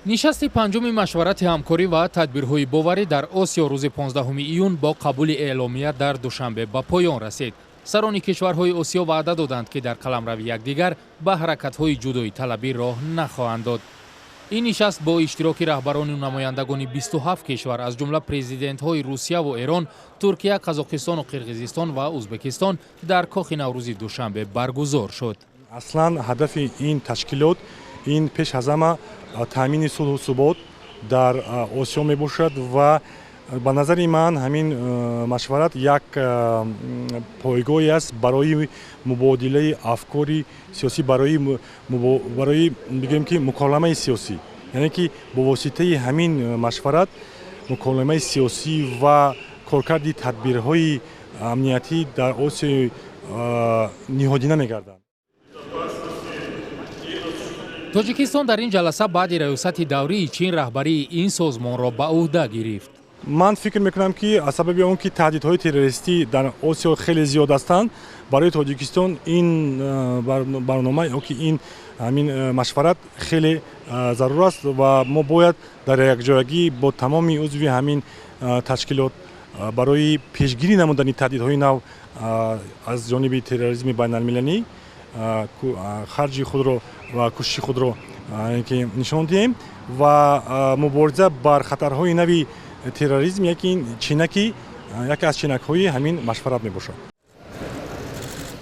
Нишасти панҷуми Машварати ҳамкорӣ ва тадбирҳои боварӣ дар Осиё рӯзи 15 июн бо қабули эъломия дар Душанбе ба поён расид. Сарони кишварҳои Осиё ваъда доданд, ки дар қаламрави якдигар ба ҳаракатҳои ҷудоиталабӣ роҳ нахоҳанд дод. Ин нишаст бо иштироки раҳбарону намояндагони 27 кишвар, аз ҷумла президентҳои Русияву Эрон, Туркия, Қазоқистону Қирғизистон ва Узбекистон дар Кохи Наврӯзи Душанбе баргузор шуд. Аслан ҳадафи ин ташкилот ин пеш аз ҳама таъмини сулҳу субот дар Осиё мебошад ва ба назари ман ҳамин машварат як пойгоҳе аст барои мубодилаи афкори сиёсӣ, барои бигӯем ки муколамаи сиёсӣ, яъне ки бо воситаи ҳамин машварат муколамаи сиёсӣ ва коркарди тадбирҳои амниятӣ дар Осиёи ниҳодина мегардад. Тоҷикистон дар ин ҷаласа баъди раёсати даврии Чин раҳбарии ин созмонро ба ӯҳда гирифт. Ман фикр мекунам, ки аз сабаби он ки таҳдидҳои террористӣ дар Осиё хеле зиёд ҳастанд, барои Тоҷикистон ин барнома ё ки ин ҳамин машварат хеле зарур аст ва мо бояд дар якҷоягӣ бо тамоми узви ҳамин ташкилот барои пешгирӣ намудани таҳдидҳои нав аз ҷониби терроризми байналмилалӣ харҷи худро ва кӯшиши худро ки нишон диҳем ва мубориза бар хатарҳои нави терроризм яке чинаки яке аз чинакҳои ҳамин машварат мебошад.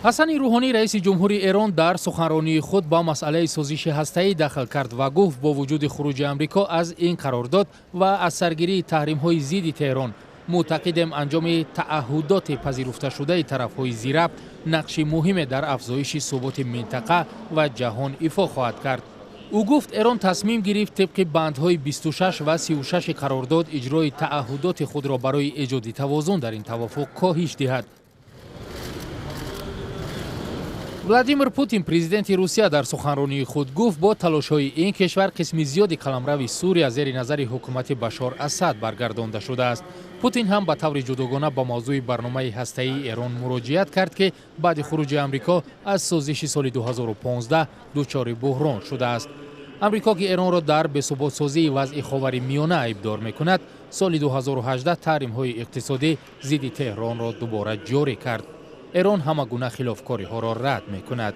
Ҳасани Рӯҳонӣ, раиси ҷумҳури Эрон, дар суханронии худ ба масъалаи созиши ҳастаӣ дахл кард ва гуфт, бо вуҷуди хуруҷи Амрико аз ин қарордод ва аз саргирии таҳримҳои зидди Теҳрон, мӯътақидем, анҷоми таъаҳҳудоти пазируфташудаи тарафҳои зирабт нақши муҳиме дар афзоиши суботи минтақа ва ҷаҳон ифо хоҳад кард. Ӯ гуфт, Эрон тасмим гирифт тибқи бандҳои 26 ва 36 қарордод иҷрои таъаҳҳудоти худро барои эҷоди тавозун дар ин тавофуқ коҳиш диҳад. Владимир Путин, президенти Русия, дар суханронии худ гуфт, бо талошҳои ин кишвар қисми зиёди қаламрави Сурия зери назари ҳукумати Башор Асад баргардонда шудааст. Путин ҳам ба таври ҷудогона ба мавзӯи барномаи ҳастаии Эрон муроҷиат кард, ки баъди хуруҷи Амрико аз созиши соли 2015 дучори буҳрон шудааст. Амрико, ки Эронро дар бесуботсозии вазъи Ховари Миёна айбдор мекунад, соли 2018 таҳримҳои иқтисодӣ зидди Теҳронро дубора ҷорӣ кард. Эрон ҳама гуна хилофкориҳоро рад мекунад.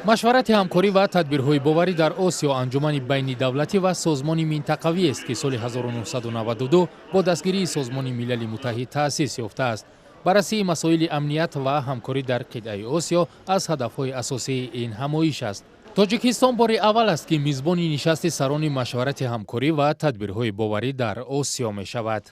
Машварати ҳамкорӣ ва тадбирҳои боварӣ дар Осиё анҷумани байнидавлатӣ ва созмони минтақавиест, ки соли 1992 бо дастгирии Созмони Милали Муттаҳид таъсис ёфтааст. Баррасии масоили амният ва ҳамкорӣ дар қитъаи Осиё аз ҳадафҳои асосии ин ҳамоиш аст. Тоҷикистон бори аввал аст, ки мизбони нишасти сарони Машварати ҳамкорӣ ва тадбирҳои боварӣ дар Осиё мешавад.